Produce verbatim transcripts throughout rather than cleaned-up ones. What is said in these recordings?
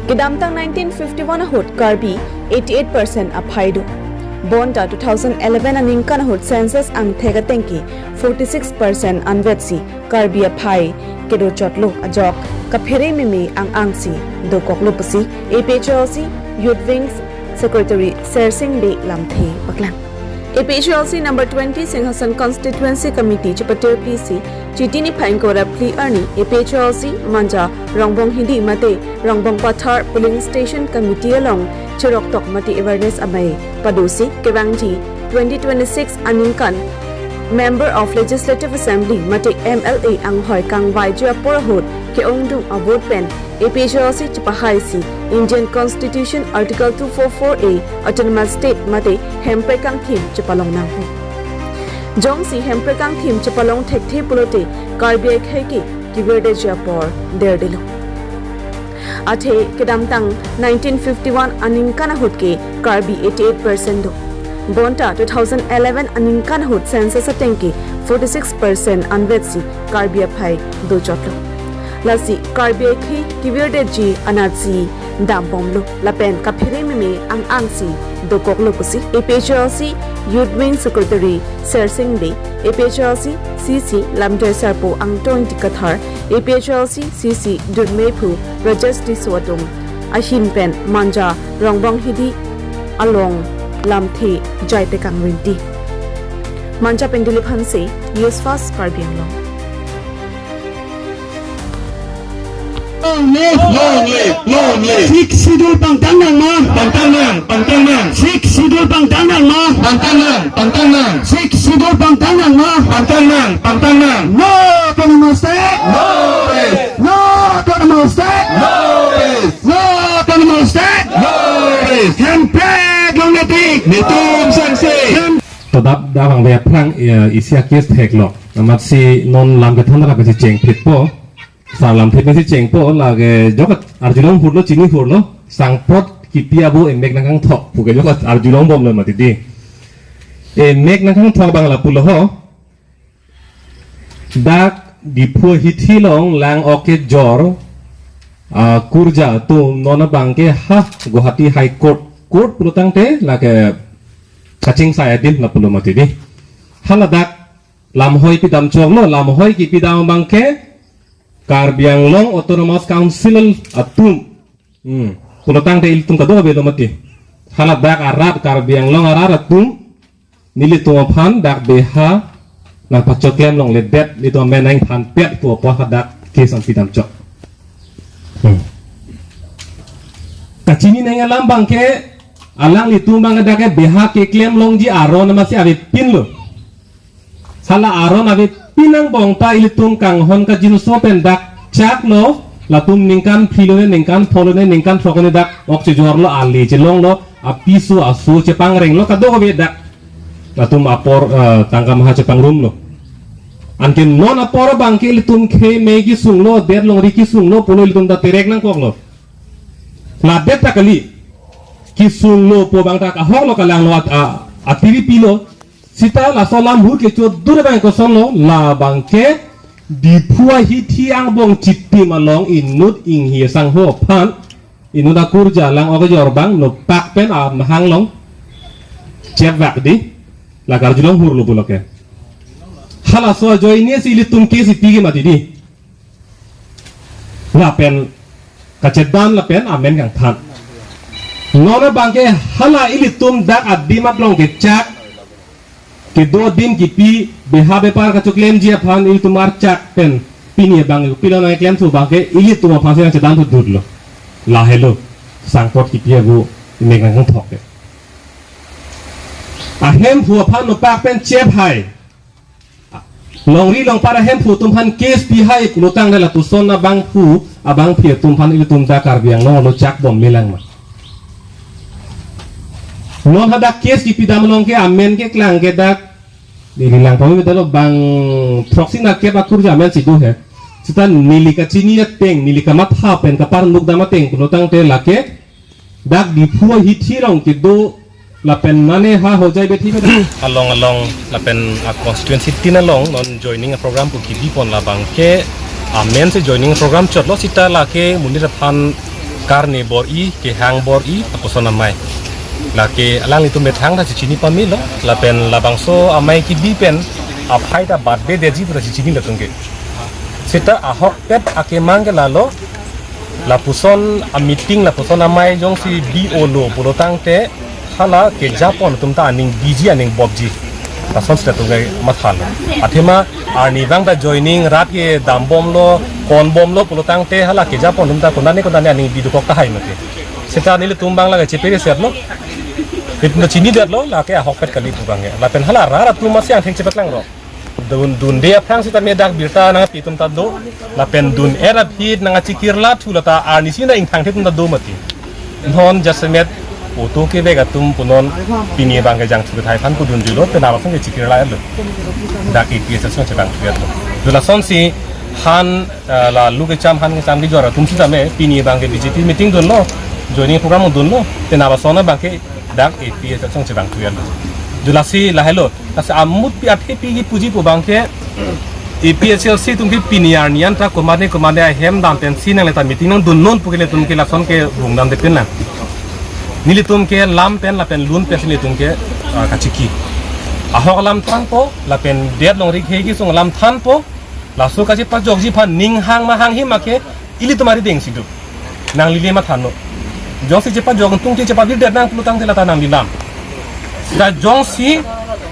Kedamtang nineteen fifty-one ahut Karbi eighty-eight percent aphai do. Bonta two thousand eleven aningkan ahut census angthek atengke forty-six percent anvetsi Karbi aphai kedo chotlo ajok kaphere meme ang-angsi dokoklo pusi A P H L C Youth Wing Secretary Sersing Bey lamthe paklang. A P H L C number twenty Singhason Constituency Committee chepatir pisi Chiti niphai ingkoi ra phli arni A P H L C Manja Rongbong Hidi mate Rongbong Pathar Polling Station Committee along cheroktok mate awareness amei padosi kevangji twenty twenty-six aningkan Member of Legislative Assembly mate M L A anghoi kangvaiji apor ahut ke-ongdung avote pen A P H L C chepahaisi Indian Constitution Article two four four A Autonomous State mate Hemprek kangthim chepalong nangpo. Jongsi Hemprek kangthim chepalong thekthe pulote Karbi akhei ke kevirdetji apor derdelo. Athe kedamtang nineteen fifty-one aningkan ahut ke Karbi eighty-eight percent do. Bonta two thousand eleven aningkan ahut census atengke forty-six percent anvetsi Karbi aphai dochotlo. Lasi Karbi akhei kevirdetji anatsi dambomlo lapen kaphere meme ang-angsi dokoklo pusi A P H L C Youth Wing Secretary Sersing Bey, A P H L C C C Lamjai Sarpo Angtong Ingti Kathar, A P H L C C C Dunmeiphu Rajesh Tisso atum ahin pen Manja Rongbong Hidi along lamthe jaitekang rinti. Manja pen Dilip Hanse, News Fast Karbi Anglong. Long live! Long live! Long live! Sixth Schedule pangtang nang ma? Pangtang nang! Pangtang nang! Sixth Schedule pangtang nang ma? Pangtang nang! Pangtang nang! Sixth Schedule pangtang nang ma? Pangtang nang! Pangtang nang! No Autonomous State! No rest! No Autonomous State! No rest! No Autonomous State! No rest! Hemprek longle tik! Netum sangse! Hem- To dap dap ang ve aphrang, eh, isi a-case theklok. Amatsi non lam kethan ra pensi chengphitpo. Sar lamthe pensi chengpo, lake jok arjulong hurlo, chini hurlo, sangpot kipi abo emek nangkangthok puke jok arjulongbomlo mati di. Emek nangkangthok abang lapulo ho. Dak Diphu ahithi along lang-ok kejor, ah, kurja atum non abangke ha Guwahati High Court, court pulotangte lake kachingsai adim lapulo mati di. Hala dak lamhoi pidam choklo, lamhoi kipidam abangke Karbi Anglong Autonomous Council atum. Hmm. Pulotangte ilitum kadokave lo mati. Hala dak arat, Karbi Anglong arat atum, nelitum aphan dak beha nangpachoklem longledet, nelitum amen nangphan pet pu apot hadak case nangpidam chok. Hmm. Kachini nang alam abangke, alanglitum abang dak ke beha keklem longji aron amatsi avepinlo. Hala aron avepin angbong ta ilitum kanghon kajinso pen dak chaklo, latum ningkan phli lone, ningkan pho lone, ningkan throk lone dak ok chejorlo, ali chelonglo, apiso aso chepangrenglo, kadokave dak latum apor, eh, tangka maha chepangrumlo. Anke non apor abangke ilitum khei mei kesunglo, det longri kesunglo pulo ilitum ta terek nangkoklo. Ladet ta kali. Kesunglo pu abang ta kahoklo, kalanglo, at-, a-, atiri pilo. Sita laso lam ahut kechodur abang kosonlo, labangke Diphu ahithi angbong chitim along inut inghi sangho aphan, inut akurja lang-ok kejor abang nopak pen amahang along chepvak di, la karjulong hurlo pulo ke. Halaso ajoinesi ilitum case ipike mati di. Lapen kachedam lapen amen kangthan. Non abangke hala ilitum dak adim aplong kechak, kedo adim kipi, beha bepar kachoklemji aphan ilitum archak pen pini abang pilo nangklemthu abangke ilitum aphansi nangchedamthu dutlo. Lahelo, sangpot kipi ago emek nangkangthok ke. Ahemphu aphan nopak pen chephai. Longri longpat ahemphu atum aphan case pihai pulotangte lapuson abangphu abangphi atum aphan ilitum ta Karbi Anglong along chakbom melang ma. Non hadak case kipidam along ke amen keklang ke dak neli lang pamedetlo, bang throksi nerkep akurja amen si do he. Seta neli kachini ateng, neli kamatha pen kaparnuk dam ateng pulotangte lake dak Diphu ahithi along kedo lapen mane ha Hojai bethi bethi along along lapen a constituency tin along non joining a program pu kibipon, labangke amen si joining program chotlo, seta lake monit aphan Karne bor-i, kehang bor-i, lapuson amei. Lake alanglitum methang ta chechini pamelo, lapen labangso amei kebi pen aphai ta batbedetji pu ta chechini latum ke. Seta ahokpet akemang ke lalo, lapuson a-meeting, lapuson amei jongsi bi-olo pulo tangte, hala kejapon atum ta aning biji, aning bobji. Lason seta atum ke mathalo. Athema arnivang ta joining rat kedambomlo, konbomlo pulo tangte hala kejapon atum ta konane konane aning bi dokok tahai mati. Seta nelitum abang lake cheperesetlo. Nelitum ta chinidetlo, lake ahokpet kali pu abang ke. Lapen hala rat atum masi angthek chepaklanglo. Dun, dunde aphrang seta me dak birta nangpi atum ta do, lapen dun-et aphi nangchikirla thu lata arnisi nang ingthangthe atum ta do mati. Non jasemet auto kevek atum punon pini abang ke jangthu kethai aphan kudunjuilo, penap asong ke chikirla-etlo. Dak APHLC chepangthu-etlo. Dak lasonsi han, eh, la lu kecham han kecham kejor atum sitame pini abang ke BJP meeting dunlo, joining program dunlo, penap asong abang ke dak APHLC chepangthu-etlo. Dak lasi lahelo. Lasi amut pi aphi pi kipuji pu abang ke APHLC atum ke pini arni an ta komane komane ahem dam pensi nangle ta meeting nangdunnon pu ke nelitum ke lason ke rungdam de pinlang. Nelitum ke lam pen lapen lun pensi nelitum ke, ah, kachiki. Ahok alam thanpo, lapen det longri khei kesung alam thanpo, laso kachepajokji aphan ning hang ma hanghe ma ke ilitum arideng si do. Nanglile matha non. Jongsi chepajok nangtungte chepavirdet nang pulo tangte lata nanglilam. Seta jongsi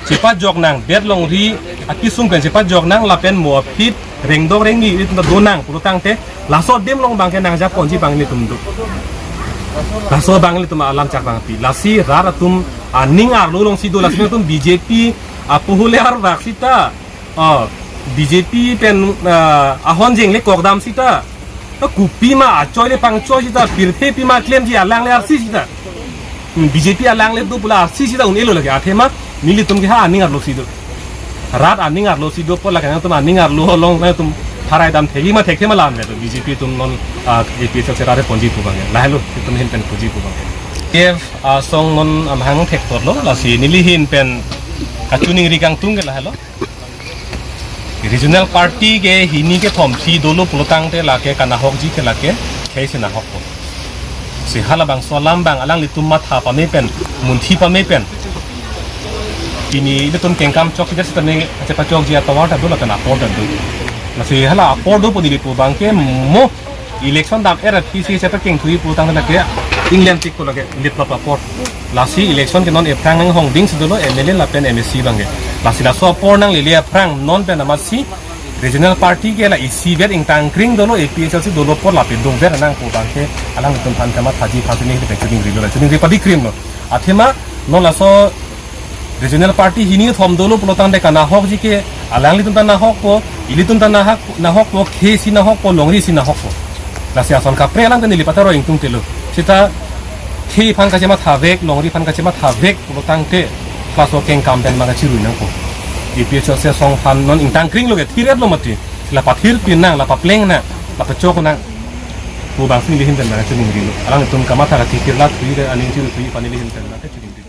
chepajok nang, det longri akesung pen chepajok nang lapen mo aphi rengdok rengni ilitum ta do nang pulo tangte laso adim along abang ke nangjaponji abang nelitum do. Laso abang nelitum alam chak abang pi. Lasi rat atum aning arlo alongsi do, lasi nelitum BJP apoho le arvak sita, ah, BJP pen, ah, ahon jengle kokdam sita. Ah, kopi ma achoi le pangchoi sita, pirthe pi ma klemji, alangle arsi sita. Hmm, BJP alangle do pu la arsi sita un-elo lake, athema nelitum ke ha aning arlo si do. Rat aning arlo si do apot lake nangtum aning arlo along nangtum tharai dam thekji ma thekthe ma lam do. BJP atum non, ah, APHLC rat keponji pu abang ke. Lahelo, itum ahin pen puji pu abang ke. Ke, ah, asong non amahang thekthotlo, lasi neli ahin pen kachiningri kangtung ke lahelo. Regional party ke hini kethom si dolo pulo tangte lake kanahokji ke lake khei si nahokpo. Si halabangso alam abang alanglitum matha pame pen, munthi pame pen, pini ilitum kengkam chokche sitame kachepachokji atovar ta do lapen apor ta do. Lasi hala apor do pu neli pu abang ke mo election dam-et aphi si chepakengthuji pu tangte lake England tik pu lake liplop apor. Lasi election ke non ephrang nanghongding si dolo MLA lapen MAC abang ke. Lasi laso apor nanglele aphrang non pen amatsi regional party ke la isivet ingtangkring dolo, APHLC dolo apor lapen dongver nang pu abang ke alanglitum aphan kamathaji aphan si neli pen chiningrilo, chiningripadi krimlo. Athema non laso regional party hini thom dolo pulo tangte kanahokji ke alanglitum ta nahokpo, ilitum ta nahok, nahokpo, khei si nahokpo, longri si nahokpo. Lasi ason kaprek alam ta neli pataro ingtungtelo. Seta khei aphan kachemathavek, longri aphan kachemathavek pulo tangte laso kengkam pen abang kachirui nangpo. APHLC asong aphan non ingtangkringlo ke thir-etlo mati. La pathirpi nang, la papleng nang, la pachok nang pu abang si neli ahin pen abang kachiningrilo. Alanglitum kamatha kachikirla thuji le aning chiru thuji aphan neli ahin pen abang kachiningri.